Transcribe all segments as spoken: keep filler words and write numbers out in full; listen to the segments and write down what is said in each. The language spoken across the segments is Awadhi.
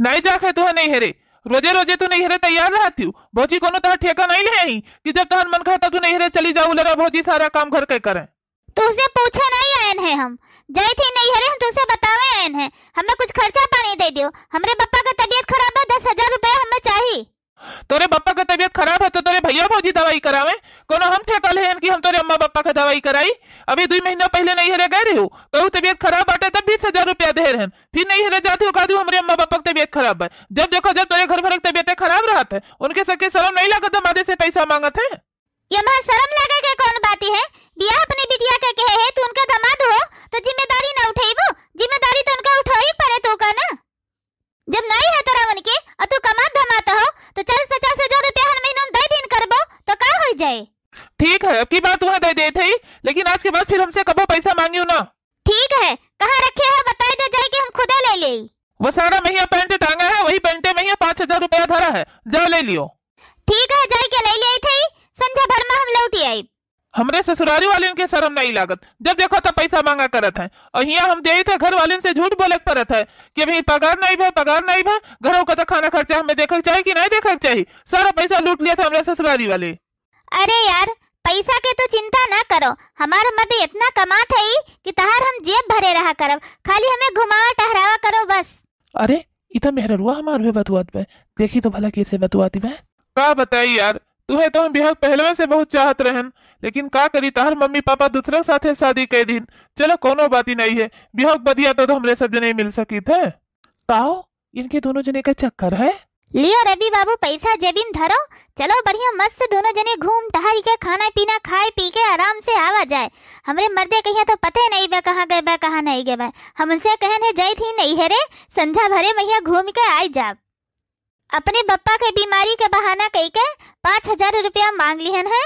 नहीं जाके तू है नैहरे, रोजे रोजे तू नैहरे तैयार रहती हूँ। भौजी कोनो तोहर ठेका नहीं ले आई कि जब तोहर मन कहता तू नैहरे चली जाऊ, लड़ा भौजी सारा काम घर के करें। तुहसे पूछे नहीं आयन है हम, जाई थी नैहरे, हम तुहसे बतावे आयन है। हमें कुछ खर्चा पानी दे दियो, हमरे बप्पा का तबीयत खराब है, दस हजार रुपया हमें चाही। तोरे बप्पा का तबीयत खराब है तो तोरे भैया भौजी दवाई करावे, कोनो हम ठेका ले हन कि हम तोरे अम्मा बप्पा का दवाई कराई? अभी दुई महीना पहले नैहरे गए रहे हो, कहू तबीयत खराब बाटे तब बीस हजार रुपया दे रहन, फिर नैहरे जाती हो कहती हो हमरे अम्मा बप्पा का तबीयत खराब है। जब देखो जब तोरे घर भर के तबीयत खराब रहत है, उनके सबके शर्म नहीं लागत दमादे से पैसा मांगत है? ये मा शर्म लागे के कौन बात है? बियाह अपनी बिटिया के कहे है, तू उनका दामाद हो तो जिम्मेदारी ना उठेबो, जिम्मेदारी तो उनका उठाई पड़े तो का ना। जब नाई है तोरा उनके और तू कमात धमात हो तो चालीस पचास हजार रुपया हर महीना में दे दिन करबो तो का हो जाए? ठीक है, अब की बार तुम्हें दे देत है, लेकिन आज के बाद फिर हमसे कबो पैसा मांगियो ना। ठीक है, कहाँ रखे हो बताई दे जाए कि हम खुदे ले ले। वो सारा महिया पैंट टांगा है, वही पैंटे महिया पाँच हजार रुपया धरा है, जाओ ले लियो। ठीक है, जाए के ले ले थे, संझा भर में हम लौटी आई। हमरे ससुरारी वाले इनके शर्म नहीं लागत, जब देखो तब पैसा मांगा करत है। और हियाँ हम देई थे घर वाले से झूठ बोले के परत है कि अभी पगार नहीं भे, पगार नहीं भे, घरों का तो खाना खर्चा हमें देखे के चाही कि नहीं देखे के चाही। सारा पैसा लूट लिया था हमरे ससुरारी वाले। अरे यार, पैसा के तो चिंता ना करो, हमार मर्द इतना कमात है कि तहार हम जेब भरे रहा करब, खाली हमें घुमावा टहरावा करो बस। अरे, ई त मेहररुआ हमार भी बतुआत बे, देखी तो भला कैसे बतुआती बे। का बताई यार, तुहे तो हम बिहाव पहलवे से बहुत चाहत रहन, लेकिन का करी, तहर मम्मी पापा दूसरे के साथे शादी कर दीन। चलो, कोनो बात ही नहीं है, बिहाव के बदिया तो, तो हमरे सब जने मिल सकी थे। काओ, इनके दोनों जने का चक्कर है? लियो रवि बाबू, पैसा जेबिन धरो, चलो बढ़िया मस्त दोनों जने घूम टहर के, खाना पीना खाए पी के आराम से आवा जाए। हमरे मर्दे कहिया तो पते नहीं बे कहाँ गए बे, कहाँ नहीं गए बे। हम उनसे कहन है जाई थी नैहरे, संझा भरे महिया घूम के आई जाब। अपने बप्पा के बीमारी के बहाना कई के पाँच हजार रुपया मांग लिहन है।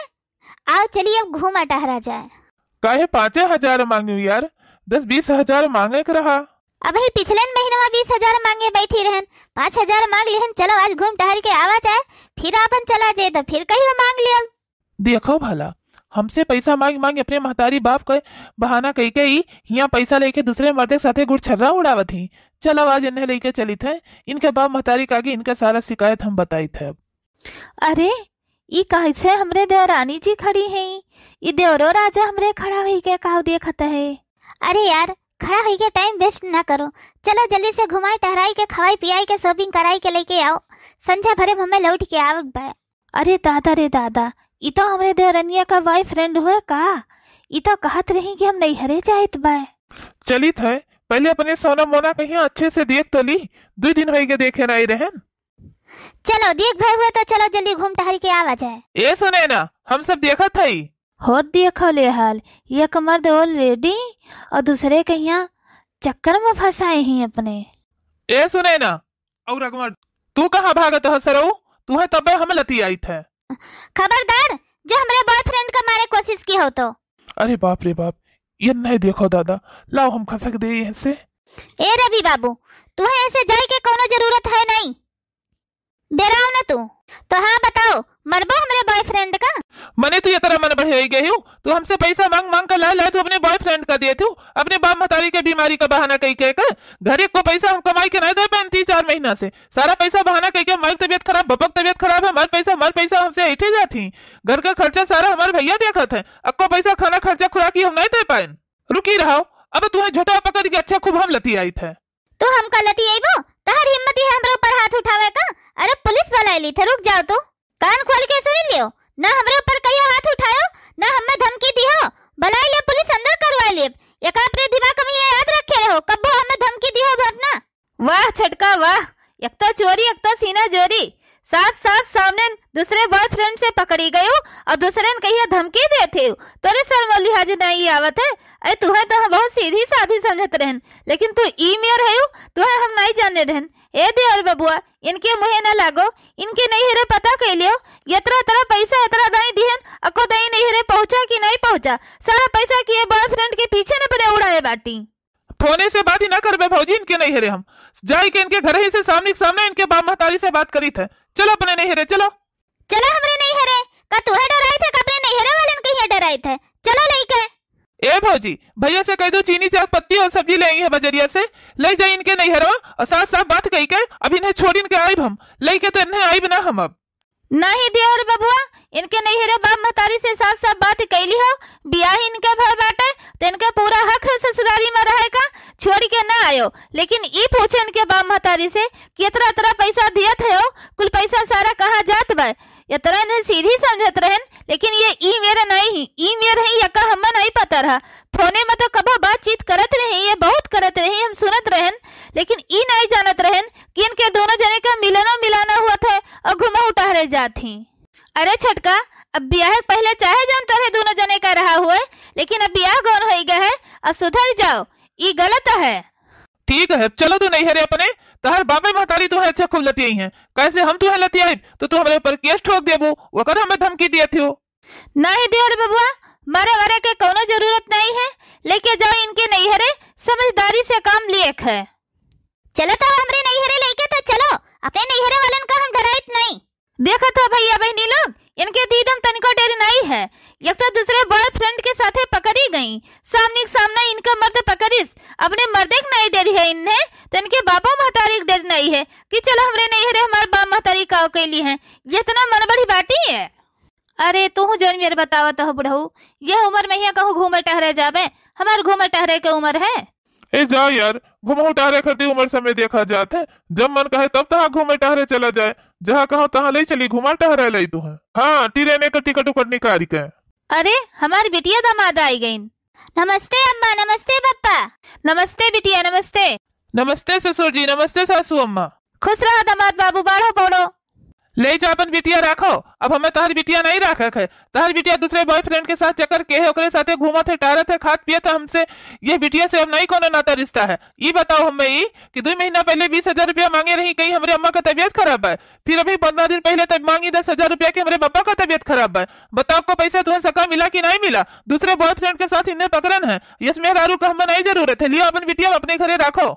आओ चलिए अब घूमा टहरा जाए। काहे पाँचे हजार मांगियो यार, दस बीस हजार मांगे के रहा। अबही पिछले महीनवा बीस हजार मांगे बैठी रहन, पाँच हजार मांग लिहन। चलो आज घूम टहर के आवा जाए, फिर आपन चला जाए तो फिर कहियो मांग लियब। देखो भला, हमसे पैसा मांग मांग अपने महतारी बाप के बहाना कई के ई हियां पैसा लेके दूसरे मर्दे के साथे गुड़छर्रा उड़ावत ही। चलो आज इन्हें लेके चलित है, इनके बाप महतारी के आगे इनका सारा शिकायत हम बताइत है। अरे, ई कैसे हमरे देवरानी जी खड़ी हैं? ई देवरो राजा हमरे खड़ा होई के काव देखत है? अरे यार, खड़ा होई के time waste ना करो, चलो जल्दी से घुमाई टहराई के, खवाई पियाई के, shopping कराई के लेके आओ, संझा भरे में हमें लौट के आवक बा। अरे दादा रे दादा, ई तो हमरे देवरनिया का boyfriend हुए का? ई तो कहत रही कि हम नैहरे जाइत बा। चलित है, पहले अपने सोना मोना कहिया अच्छे से देख तो ली, दुई दिन होई के देखे नहीं रहन। चलो, देख भाई हुए तो चलो जल्दी घूम टहर के आवा जाए। ए सुने ना, हम सब देखत हई। होत देखो ले हाल, एक मर्द already और दूसरे कहिया चक्कर में फंसाए ही अपने। ए सुने ना, और अगवा तू कहाँ भागत ह सरऊ? तू है तबे हम लती आइत है। खबरदार, जो हमरे boyfriend का मारे कोशिश की हो तो। अरे बाप रे बाप, ये नहीं देखो दादा, लाओ हम खसक दे यहाँ से। ए रवि बाबू, तू है ऐसे जाए के कोनो जरूरत है नहीं। डराओ ना तू। तो हाँ बताओ, मरबो हमरे boyfriend का? मने तू ये तरह मन बढ़े गई हो, तू हमसे पैसा मांग मांग कर लाए लाए, तू अपने boyfriend का दिए तू, अपने बाप महतारी के बीमारी का बहाना कई के कर। घरे को पैसा हम कमाई के नहीं दे पाए तीन चार महीना से, सारा पैसा बहाना कई के, हमारी तबीयत खराब, बपक तबीयत खराब है, हमारे पैसा, हमारे पैसा हमसे ऐठे जाती। घर का खर्चा सारा हमारे भैया देखत है, अक्को पैसा खाना खर्चा खुराकी हम नहीं दे पाए। रुकी रहो, अब तुम्हें झोटा पकड़ के अच्छा खूब हम लती आइत है। तू हमका लतियइबो? तहर हिम्मत ही है हमरे ऊपर हाथ उठावे का? अरे पुलिस बुलाए ली थे, रुक जाओ तू। कान खोल के सुन लियो, ना हमरे ऊपर कहियो हाथ उठायो, ना हमें धमकी दिहो। बुलाए ले पुलिस, अंदर करवा ले। एक अपने दिमाग में ये याद रखे रहो, कब्बो हमें धमकी दिहो भर ना। वाह छोटका वाह, एक तो चोरी, एक तो सीना जोरी। साफ साफ सामने दूसरे boyfriend से पकड़ी गयो और दूसरे ने कहिया धमकी देत है। तोरे शर्म और लिहाज नहीं आवत है। अरे तुहे तो हम बहुत सीधी साधी समझत रहन, लेकिन तू ई मेर है, तुहे हम नहीं जाने रहन। ए देवर बबुआ, इनके मुहे न लागो, इनके नैहरे पता कर लियो। इतना इतना पैसा इतना दाई दिहन, अको दाई नैहरे पहुंचा कि नहीं पहुंचा? सारा पैसा किए boyfriend के पीछे न पड़े उड़ाए बाटी। फोने से बात ही ना करबे भौजी, इनके नैहरे हम जाए के इनके घर ही से सामने के सामने इनके बाप महतारी से बात करी थे। चलो अपने नैहरे चलो। चला हमरे नैहरे, का तुहे डराई थे, का अपने नैहरे वालन कहिया डराई थे? चला लइके। ए भौजी, भैया से कह दो चीनी चाय पत्ती और सब्जी ले आई है बजरिया से, ले जाए इनके नैहरवा और साफ साफ बात कही के अभी नहीं आइब हम, लइके तो इन्हें आइब ना हम अब। नाही देवर बबुआ, इनके नैहरे बाप महतारी से साफ साफ बात कइली हो, बियाह इनके भय बाटे, तो इनके पूरा हक है ससुरारी में रहे का, छोड़ के ना आयो। लेकिन ई पूछे इनके बाप महतारी से कि इतना इतना पैसा दियत है हो, कुल पैसा सारा कहाँ जात बा? इतना इन्हें सीधी समझत रहन, लेकिन ये ई मेरे नहीं ही, ई मेरे ही यका हम्मा नहीं पता रहा। फोने में तो कबो बातचीत करत रही, ये बहुत करत रही, हम सुनत रहन, लेकिन ई नहीं जानत रहन कि इनके दोनों जने का मिलनो मिलाना हुआ था और घुमहू टहरे जात ही। अरे छोटका, अब बियाह के पहले चाहे जौन तोहरे दोनों जने का रहा हुए, लेकिन अब बियाह गौन होई गए है, अब सुधर जाओ, ई गलत है। ठीक है, चलो तू नैहरे अपने, तहर बापे महतारी तुहे अच्छा खूब लतियाई हैं, कैसे हम तुहे लतियाई तो तू हमरे ऊपर केस ठोक देबू, ओकर हमें धमकी दिए थियो। नहीं देवर बबुआ, मारे वारे के कौनो जरूरत नहीं है, लेके जाओ इनके नैहरे, समझदारी से काम लिए है। चलो तो हमरे नैहरे लेके तो चलो, अपने नैहरे वालन का हम डराइत नहीं। देखत हो भैया बहनी लोग, इनके दीदम तनिको डेर नहीं है। एक तो दूसरे बॉयफ्रेंड के साथे पकड़ी गई, सामने के सामने इनका मर्द पकड़िस, अपने मर्दे के नहीं डेर है इन्हें, तो इनके बापो महतारी के डेर नहीं है कि चलो हमरे नैहरे हमार बाप महतारी का कैली है, ये इतना मन बड़ी बाटी है। अरे तू जौन मेरे बतावत हो बुढ़ऊ, यह उम्र में यहाँ कहूँ घूमे टहरे जाबे, हमार घूमे टहरे के उम्र है। ए जाओ यार, घूमहू टहरे खातिर उम्र समय देखा जात है, जब मन कहे तब तहाँ घूमे टहरे चला जाए, जहाँ कहो तहाँ ले चली घुमा टहरे ले तुहे। हाँ, ट्रेने का टिकट उकट निकाल के। अरे हमार बिटिया दामाद आई गईन। नमस्ते अम्मा, नमस्ते पप्पा। नमस्ते बिटिया, नमस्ते। नमस्ते ससुर जी, नमस्ते सासू अम्मा। खुश रहो दामाद बाबू, बाढ़ो पौड़ो। ले जा अपन बिटिया राखो, अब हमें तहर बिटिया नहीं राखे है। तहर बिटिया दूसरे बॉयफ्रेंड के साथ चक्कर के है, ओकरे साथे घूमत है, टहरत है, खात पियत है हमसे। ये बिटिया से अब नहीं कोनो नाता रिश्ता है। ई बताओ हमें ई कि दो महीना पहले बीस हजार रुपया मांगे रही, कहीं हमरे अम्मा का तबीयत खराब है, फिर अभी पन्द्रह दिन पहले तब मांगी दस हजार रुपया कि हमरे पापा का तबीयत खराब है। बताओ को पैसा तुहे सका मिला कि नहीं मिला? दूसरे बॉयफ्रेंड के साथ इन्हें पकड़न है। यस मेहरारू का हमें नहीं जरूरत है, लियो अपन बिटिया अपने घरे राखो।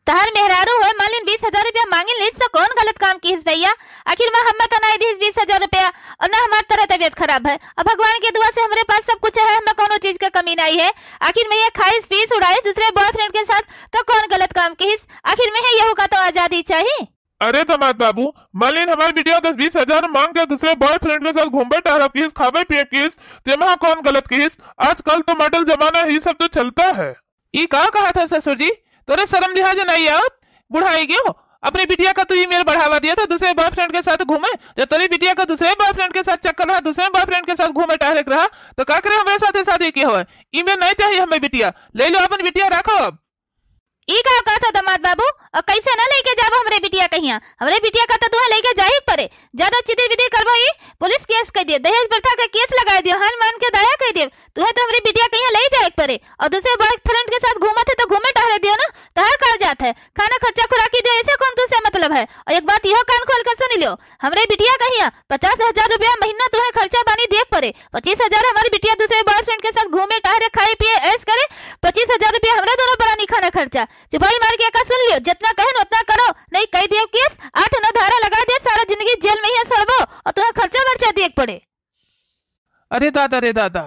तहर मेहरारू होए मालिन बीस हजार रुपया मांगिन लीस तो कौन गलत काम किहिस भैया? आखिर में हमें तो नहीं दिहिस बीस हजार रुपया और ना हमार तरह तबीयत खराब है। अब भगवान के दुआ से हमरे पास सब कुछ है, हमें कौनो चीज का कमी नहीं है। आखिर में ये खाइस पीस उड़ाइस दूसरे बॉयफ्रेंड के साथ तो कौन गलत काम किहिस? आखिर में है यहू का तो आजादी चाहिए। अरे दामाद बाबू, मालिन हमार बिटिया दस बीस हजार मांग के दूसरे बॉयफ्रेंड के साथ घूमबे टहरब किहिस, खाबे पिए किहिस, तेमा कौन गलत किहिस? आजकल तो मॉडल जमाना है, ये सब तो चलता है। ई का कहा था ससुर जी? तोरे शर्म लिहाज नहीं आवत? बुढ़ाई गयो, अपने बिटिया का तू ई मेर बढ़ावा दिया था दूसरे बॉयफ्रेंड के साथ घूमे, जब तोरे बिटिया का दूसरे बॉयफ्रेंड के साथ चक्कर रहा, दूसरे बॉयफ्रेंड के साथ घूमे टहरे के रहा, तो का करे हमरे साथे शादी के हुआ? ई मेर नहीं चाहिए हमें बिटिया, ले लो अपन बिटिया, राखो अब। ई का कहत हो दामाद बाबू? और कैसे ना लेके जाबो हमरे बिटिया कहिया? हमरे बिटिया का तो तुहे लेके जाही के परे। ज्यादा चिदिर बिदिर करबो ई, पुलिस केस कर दियो, दहेज प्रथा का केस लगा दियो, हन मान के दाया कर दियो। तुहे तो हमरे बिटिया कहिया ले जाए के परे। और दूसरे बॉयफ्रेंड के साथ घूमत है तो घूमे टहरे दियो ना, तहर का जात है? खाना खर्चा खुराकी दियो, ऐसे कौन तुझसे मतलब है? और एक बात यह कान खोल कर सुन लियो, हमरे बिटिया कहिया पचास हजार रुपया महीना तुहे खर्चा पानी दिए के परे। पच्चीस हजार हमारी बिटिया दूसरे बॉयफ्रेंड के साथ घूमे टहरे, खाए पिए, ऐश करे, पच्चीस हजार रुपया हमरे दोनों परानी खाना खर्चा। चुपाई मार के का सुन लियो, जितना कहन उतना करो, नहीं कह दियो केस, आठ नौ धारा लगा दे, सारा जिंदगी जेल में ही सड़बो और तुम्हें खर्चा बर्चा दिए के पड़े। अरे दादा रे दादा,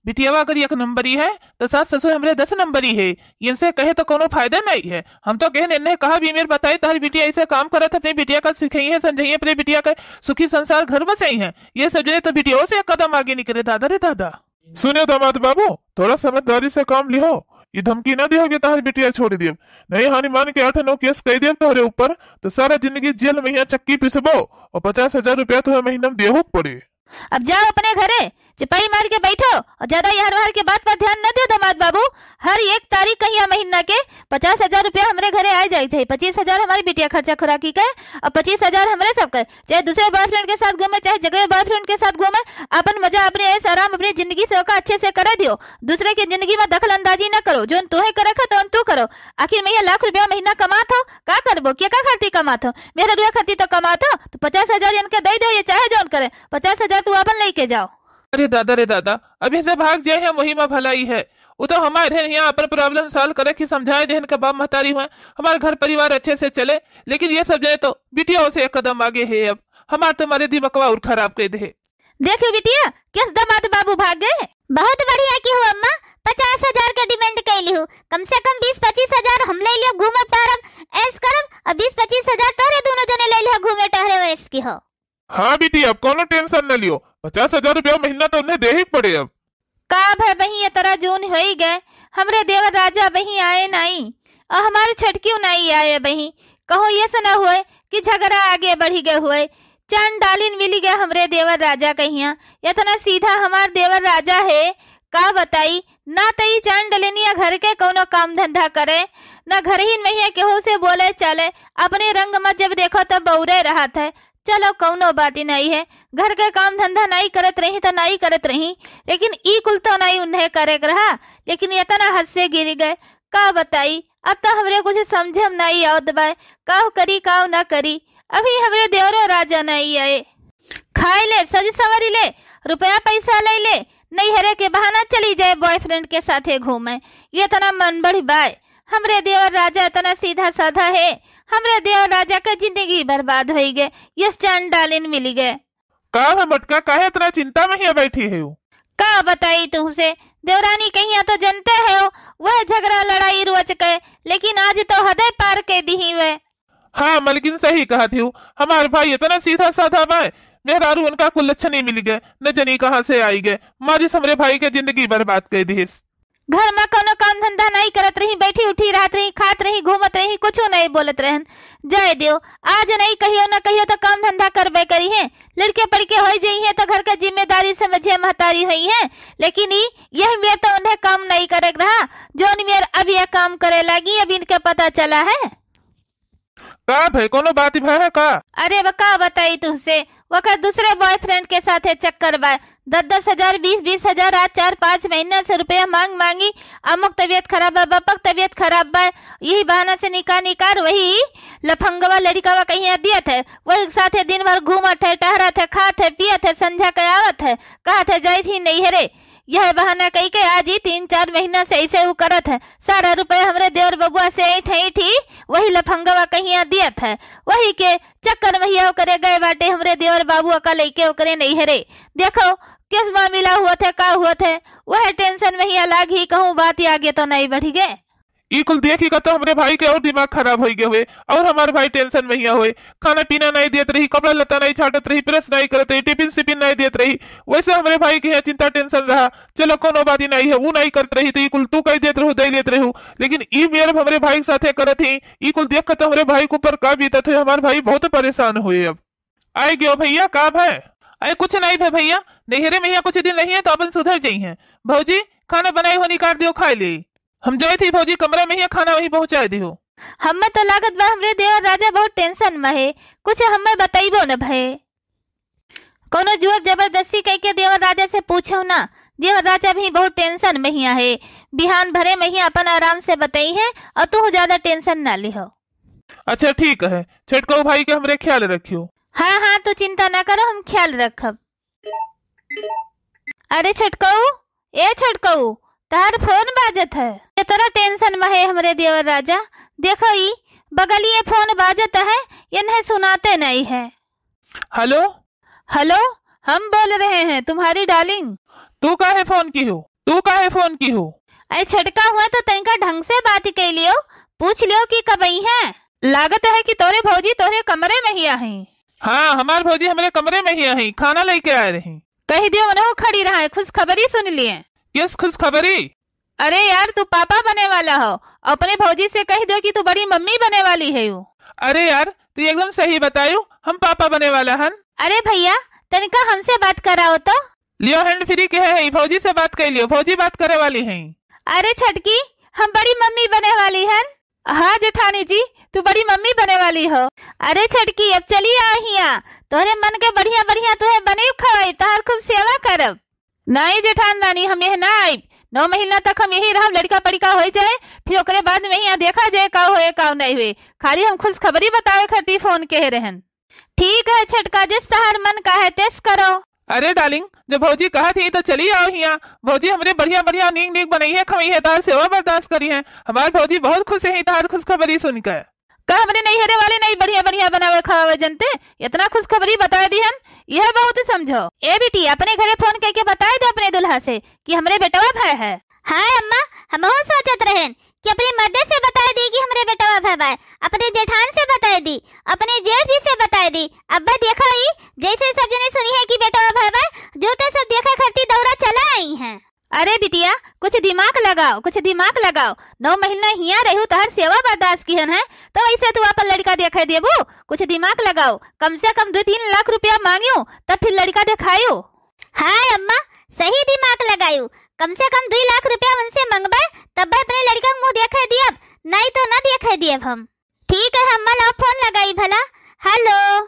बिटियावा अगर एक नंबरी है तो सास ससुर हमरे दस नंबरी है। इनसे कहे तो कोनो फायदा नहीं है। हम तो कहन इन्हें कहा भी मेरे बताई तहरी बिटिया ऐसे काम करत है, अपनी बिटिया का सिखाई है, समझाई है, अपनी बिटिया का सुखी संसार घर बसाई है। ये सब जने तो बिटियाओं से एक कदम आगे निकले, दादा रे दादा। सुनियो दामाद बाबू, थोड़ा समझदारी से काम लिहो। ये धमकी ना दिहो कि तहर बिटिया छोड़ दियो। नहीं हानि मान के आठ नौ केस कह दियो तोहरे ऊपर, तो सारा जिंदगी जेल में यहाँ चक्की पिसबो और पचास हजार रुपया तोहरे महीना में देहो पड़े। अब जाओ अपने घरे, चुपाई मार के बैठो और ज्यादा यहर वहर के बात पर ध्यान न दियो दामाद बाबू। हर एक तारीख कहिया महीना के पचास हजार रुपया हमरे घरे आए जाए चाहिए। पच्चीस हजार हमारी बिटिया खर्चा खुराकी के और पच्चीस हजार हमरे सब के। चाहे दूसरे बॉयफ्रेंड के साथ घूमे, चाहे जगह बॉयफ्रेंड के साथ घूमे, अपन मजा, अपने ऐश आराम, अपनी जिंदगी से ओका अच्छे से करे दियो। दूसरे के जिंदगी में दखल अंदाजी न करो। जोन तोहे करे खा, तोन तू करो। आखिर में ये लाख रुपया महीना कमात हो, का करबो? के का खातिर कमात हो? मेहररुआ खातिर तो कमात हो, तो पचास हजार इनके दे दो, ये चाहे जोन करे, पचास हजार तू अपन लेके जाओ। अरे दादा रे दादा, अभी से भाग जाए हैं वही में भलाई है। वो तो हमारे हैं यहाँ अपन problem solve करे कि समझाए देहन के बाप महतारी हुए, हमारे घर परिवार अच्छे से चले, लेकिन ये सब जने तो बिटिया से एक कदम आगे है। अब हमार तो मारे दिमागवा और खराब कर दे। देखे बिटिया, किस दामाद बाबू भाग गए? बहुत बढ़िया की हो अम्मा, पचास हजार के demand कैली हो, कम से कम बीस पच्चीस हजार हम ले लियो, घूमब टहरब, ऐश करब, और बीस पच्चीस हजार तोहरे दोनों जने ले लियो। की हो। हाँ बेटी, अब कौनो tension न लियो, पचास हजार रुपया महीना तो उन्हें देही के पड़े अब। का भय बही, ये तरह जून होई गए, हमरे देवर राजा बही आए नाई, और हमारे छोटकियो नाई आए बही। कहूँ ये से न हुए कि झगड़ा आगे बढ़ी गए हुए। चांडालिन मिली गए हमरे देवर राजा कहिया, इतना सीधा हमार देवर राजा है, का बताई। ना त ई चांडालिनिया घर के कौनो काम धंधा करे, ना घर ही में केहू से बोले चाले। अपने रंग में जब देखो तब बौरे रहत है। चलो कौनो बात ही नहीं है, घर के काम धंधा नहीं करत रही तो नहीं करत रही, लेकिन ई कुल तो नहीं उन्हें करे के रहा, लेकिन इतना हद से गिर गए, का बताई। अब तो हमरे कुछ समझे में नहीं आवत बा, काव करी काव ना करी। अभी हमरे देवरो राजा नहीं आए। खाए ले, सज सवरी ले, रुपया पैसा ले ले, नैहरे के बहाना चली जाए boyfriend के साथे घूमे। ये इतना मन बढ़ी बाय। हमरे देवर राजा इतना सीधा साधा है, हमरे देवर राजा का जिंदगी बर्बाद होई गए यस चांडालिन मिली गए। का है मटका, काहे इतना चिंता में हिया बैठी है? का बताई तुमसे, देवरानी कहिया तो जनते हो, वह झगड़ा लड़ाई रोज के, लेकिन आज तो हदे पार के दिही वे। हाँ मलकिन, सही कहत हिउ, हमार भाई इतना सीधा साधा बाय, मेहरारू उनका कुल लक्षण ही मिल गए, न जनी कहाँ से आई गए, मारिस हमरे भाई के जिंदगी बर्बाद कर दिहिस। घर में कौनो काम धंधा नहीं करत रही, बैठी उठी रहत रही, खात रही, घूमत रही, कुछो नहीं बोलत रहन। जाए दियो, आज नहीं कहियो ना कहियो तो काम धंधा करबे करी है। लड़के पढ़ के होई जाई है तो घर का जिम्मेदारी समझे महतारी होई है, लेकिन ई यह मेर तो उन्हें काम नहीं करे के रहा, जौन मेर अब यह काम करे लागी, अब इनके पता चला है। का भय, कोनो बात भय है का? अरे बा, का बताई तुमसे, वकर दूसरे boyfriend के साथे चक्कर बा। दस दस हजार, बीस बीस हजार, आज चार पाँच महीना से रुपया मांग मांगी, अमुक तबीयत खराब बा, बपक तबीयत खराब बा, यही बहाना से निका निकार वही लफंगवा लड़िकावा कहिया दियत है, वही साथे दिन भर घूमत है, टहरत है, खात है, पियत है, संझा के आवत है, कहत है जाइत ही नैहरे। यह बहाना कई के आज ही तीन चार महीना से ऐसे उ करत है। सारा रुपया हमरे देवर बबुआ से ऐंठ ऐंठी वही लफंगवा कहिया दियत है। वही के चक्कर में हिया ओकरे गए बाटे हमरे देवर बाबू का लइके ओकरे नैहरे। देखो, किस मामला हुआ थे, का हुआ थे, वह tension में हिया लाग ही कहूँ बात आगे तो नहीं बढ़ी गए। ई कुल देखी का तो हमरे भाई के और दिमाग खराब होई गए हुए और हमार भाई tension में हिया हुए। खाना पीना नहीं देत रही, कपड़ा लत्ता नहीं छाटत रही, press नहीं करत रही, टिफिन सिफिन नहीं देत रही। वैसे हमरे भाई के यहाँ चिंता tension रहा, चलो कोनो बात ही नहीं है, ऊ नहीं करत रही तो ई कुल तू कह देत रहू, दे लेत रहू। लेकिन ई मेर हमरे भाई के साथे करत ही, ई कुल देख के तो हमरे भाई के ऊपर का बीतत है, हमार भाई बहुत परेशान हुए। अब आए गयो भैया, का भय? अरे कुछ नहीं भय भैया, नैहरे में यहाँ कुछ दिन रही है तो अपन सुधर जाई हैं। भौजी, खाना बनाई हो, निकाल दियो, खाए ले। हम जाए थी भौजी, कमरा में ही खाना वही पहुँचाए दियो। हमें तो लागत बा हमरे देवर राजा बहुत tension में है, कुछ हमें बताइबो न भय। कोनो जोर जबरदस्ती कह के देवर राजा से पूछो ना, देवर राजा भी बहुत tension में हिया है। बिहान भरे में ही अपन आराम से बताई है और तू ज्यादा tension ना लिहो। अच्छा ठीक है, छोटकऊ भाई के हमरे ख्याल रखियो। हाँ हाँ, तू चिंता ना करो, हम ख्याल रखब। अरे छोटकऊ, ए छोटकऊ, तहार फोन बाजत है। ये तरह tension में है हमरे देवर राजा। देखो ई बगलिए फोन बाजत है, इन्हें सुनाते नहीं है। हेलो, हेलो, हम बोल रहे हैं तुम्हारी डार्लिंग। तू काहे फोन की हो? तू काहे फोन की हो? अरे छोटका हुआ तो तनिका ढंग से बात कर लियो, पूछ लियो कि कब आई हैं। लागत है कि तोरे भौजी तोरे कमरे में ही आहे। हाँ, हमार भौजी हमरे कमरे में ही आहे, खाना लेके आए रही। कह दियो उन्हों खड़ी रहा है, खुशखबरी सुन लिए। किस खुशखबरी? अरे यार, तू पापा बने वाला हो, अपने भौजी से कह दो कि तू बड़ी मम्मी बने वाली है। अरे यार, तू एकदम सही बतायू, हम पापा बने वाला हन। अरे भैया, तनिका हमसे बात कराओ तो। लियो hand free के है, भौजी से बात कर लियो, भौजी बात करे वाली है। अरे छटकी, हम बड़ी मम्मी बने वाली हन। हाँ जेठानी जी, तू बड़ी मम्मी बने वाली हो। अरे छटकी, अब चली आ हिया, तोहरे मन के बढ़िया बढ़िया तुहे बने खवाई, तोहर खूब सेवा करब। नाई जेठान रानी, हम यह ना आइब। नौ महीना तक हम यही रहब, लड़का पड़िका होई जाए, फिर ओकरे बाद में यहाँ देखा जाए का होए का नहीं हुए। खाली हम खुशखबरी बतावे खातिर फोन कहे रहन। ठीक है छटका, जिस तहार मन का है तेस करो। अरे डार्लिंग, जब भौजी कहत ही तो चली आओ हिया। भौजी हमरे बढ़िया बढ़िया नीक नीक बनई है, खवई है, तहार सेवा बर्दाश्त करी है। हमार भौजी बहुत खुश है तहार खुशखबरी सुनकर। का हमरे नैहरे वाले नहीं बढ़िया बढ़िया बनावे खवावे जनते? इतना खुशखबरी बताए दी हम, यह बहुत समझो। ए बेटी, अपने घरे फोन करके बताए दे अपने दुल्हा से कि हमरे बेटवा भय है। हाँ अम्मा, हमहू सोचत रहन कि अपने मर्दे से बताए दी कि हमरे बेटवा भय बा, अपने जेठान से बताए दी, अपने जेठ जी से बताए दी। अब्बा देखो ई, जैसे सब जने सुनिहैं कि बेटवा भवा, जो तो सब देखे खातिर दौरा चला आई हैं। अरे बिटिया, कुछ दिमाग लगाओ, कुछ दिमाग लगाओ। नौ महीना हियाँ रहू, तोहर सेवा बर्दाश्त किहन है, तो वैसे तू आपन लड़िका देखे देबू? कुछ दिमाग लगाओ, कम से कम दुइ तीन लाख रुपया मांगियो, तब फिर लड़िका देखायो। हाँ अम्मा, सही दिमाग लगायू, कम से कम दुइ लाख रुपया उनसे मंगबे, तब अपने लड़िका के मुँह देखे दियब, नहीं तो ना देखे दियब हम। ठीक है अम्मा, लाओ फोन लगाई भला। हेलो।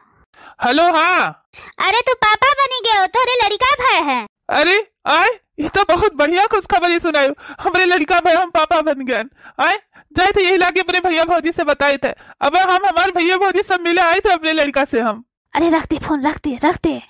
हेलो, हाँ। अरे तू पापा बनी गयो, तोहरे लड़िका भए है। अरे, आय, ई तो बहुत बढ़िया खुशखबरी सुनायो। हमरे लड़िका भए, हम पापा बन गए। आय, जाइत है यही लागे अपने भैया भौजी से बताइत है। अब हम हमार भैया भौजी सब मिले आइत है अपने लड़िका से हम। अरे रख दे फोन, रख दे, रख दे।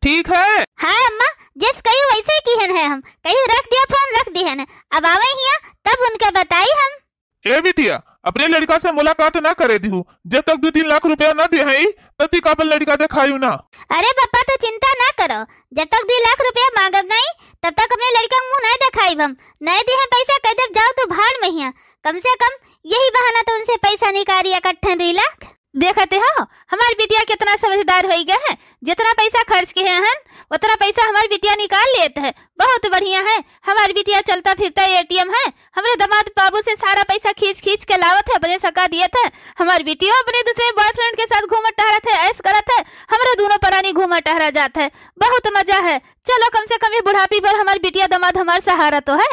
ठीक है। हाँ अम्मा, जस कही वैसे किहन है हम। कही रख दिया फोन, रख दिहन है। अब आवे हिया, तब उनके बताई हम। ए बिटिया, अपने लड़िका से मुलाकात ना करे दिहू। जब तक दुइ तीन लाख रुपया ना देहई, तब तक आपन लड़िका देखायू ना। अरे पापा, तू चिंता ना करो, जब तक दुइ लाख रुपया मांगब नहीं, तब तक अपने लड़िका मुँह नहीं देखाइब हम। नहीं देहे पैसा, कह देब जाओ तू भाड़ में हिया। कम से कम यही बहाना तो उनसे पैसा निकारी इकट्ठन दुइ लाख। देखते हो, हमार बिटिया कितना समझदार होइ गए है। जितना पैसा खर्च किहे हन, उतना पैसा हमार बिटिया निकाल लेत है। बहुत बढ़िया है, हमार बिटिया चलता फिरता एटीएम है। हमरे दामाद बाबू से सारा पैसा खींच खींच के लावत है, अपने सका दियत है। हमार बिटियो अपने दूसरे बॉयफ्रेंड के साथ घूमत टहरत है, ऐश करत है। हमरे दोनों परानी घूमत टहरा जात है, बहुत मजा है। चलो, कम से कम ये बुढ़ापी पर हमार बिटिया दामाद हमार सहारा तो है।